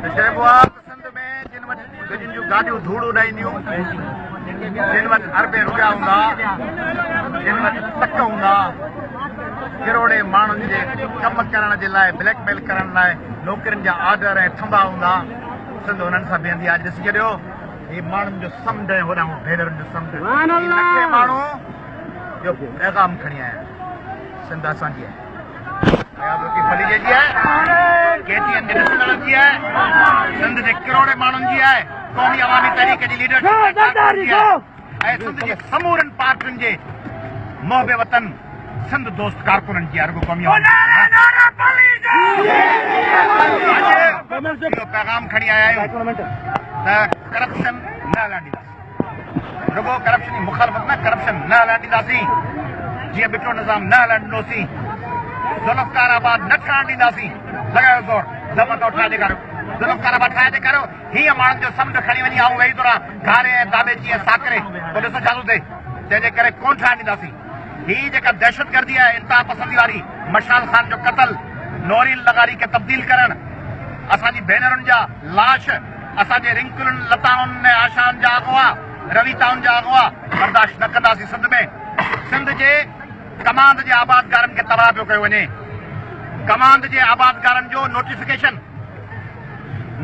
ته چئبو آ ته سنڌ ۾ جن وٽ گجين جون گاڏيون ڌوڙ اڏائينديون، جن وٽ اربين روپيا هوندا، جن وٽ تڪ هوندا، ڪروڙين ماڻهن جي ڪم ڪرڻ جي لاء بليڪ ميل ڪرڻ لاء نوڪرين جا آرڊر ۽ ٿنڀا هوندا، سنڌ انهن سان بيهندي آ. اڄ ڏسي ڇڏيو هي ماڻهن جو سمنڊ ۽ هوڏانهن ڀينرن جو سمنڊ، هي لکين ماڻهو جو پيغام کڻي آيا آهن. سنڌ اسان جي آهي. اياز لطيف پليجي جي آهي، ڪي ٽي اين جي ڏسندڙن جي آهي، سنڌ جي ڪروڙين ماڻهن جي آهي، قومي عوامي تحريڪ جي ليڊرشپ ۽ ڪارڪنن جي آهي ۽ سنڌ جي سمورن پارٽين جي محب وطن سنڌ دوست ڪارڪنن جي آهي، رڳو قومي عوامي اڄ اهو پيغام کڻي آيا آهيون ته ڪرپشن نه هلڻ ڏينداسين. رڳو ڪرپشن جي مخالفت نه ڪرپشن نه هلڻ ڏينداسين، جيئن ٻٽو نظام نه هلڻ ڏنوسين، ذوالفقار آباد نه ٺهڻ ڏينداسين، لڳايو زور دم اٿو ٺاهي ڏيکاريو، ذوالفقار آباد ٺاهي ڏيکاريو، هيئن ماڻهن جو سمنڊ کڻي وڃي آئون ويهي ٿو رهان گهاري ۽ داٻيچي ۽ ساڪري، پوء ڏسو ڇا ٿو ٿئي، تنهن جي ڪري ڪونه ٺاهڻ ڏينداسين، هي جيڪا دهشتگردي آهي انتها پسندي واري، مشال خان جو قتل، نورين لغاري کي تبديل ڪرڻ، اسان جي ڀينرن جا لاش. اسان جي رنڪلن، لتائن ۽ آشائن جا اغوا، رويتائن جا اغوا برداشت نه ڪنداسين سنڌ ۾ سنڌ جي ڪماند جي آبادگارن کي تباهه پيو ڪيو وڃي ڪماند جي آبادگارن جو نوٽيفڪيشن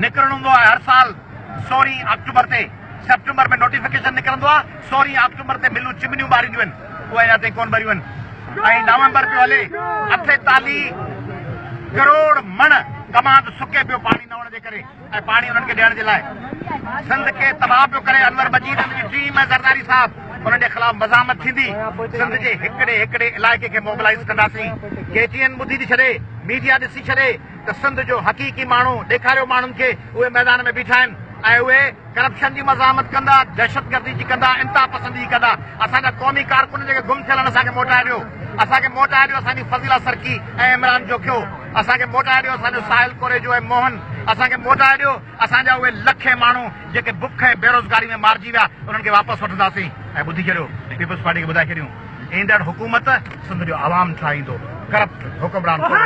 نڪرڻ هوندو آهي هر سال سورهين آڪٽوبر تي سيپٽمبر ۾ نوٽيفڪيشن نڪرندو آهي سورهين آڪٽوبر تي ملون چمنيون ٻارينديون آهن اهي اڃا تائين ڪون ٻريون آهن ۽ نومبر پيو هلي 48 ڪروڙ مڻ ڪماند سڪي پيو پاڻي نه هئڻ جي ڪري ۽ پاڻي انهن کي ڏيڻ جي لاء سنڌ کي تباهه پيو ڪري انور مجيد ان جي ٽيم ۽ زرداري صاحب انهن جي خلاف مزاحمت ٿيندي سنڌ جي هڪڙي هڪڙي علائقي کي موبلائيز ڪنداسين ڪي ٽي اين ٻڌي ٿي ڇڏي ميڊيا ڏسي ڇڏي ته سنڌ جو حقيقي ماڻهو ڏيکاريو ماڻهن کي اهي ميدان ۾ بيٺا آهن ۽ اهي ڪرپشن جي مزاحمت ڪندا دهشتگردي جي ڪندا انتها پسندي جي ڪندا اسان جا قومي ڪارڪن جيڪي گم ٿيل آهن اسان کي موٽائي ڏيو اسان کي موٽائي ڏيو اسان جي فضيلا سرڪي ۽ عمران جوکيو اسان کي موٽائي ڏيو اسان جو ساحل ڪوريجو ۽ موهن اسان کي موٽائي ڏيو اسان جا اهي لکين ماڻهو جيڪي بک ۽ بيروزگاري ۾ مارجي ويا انهن کي واپس وٺنداسين ۽ ٻڌي ڇڏيو پيپلز پارٽي کي ٻڌائي ڇڏيون ايندڙ حڪومت سنڌ جو عوام ٺاهيندو ڪرپٽ حڪمران ڪونه.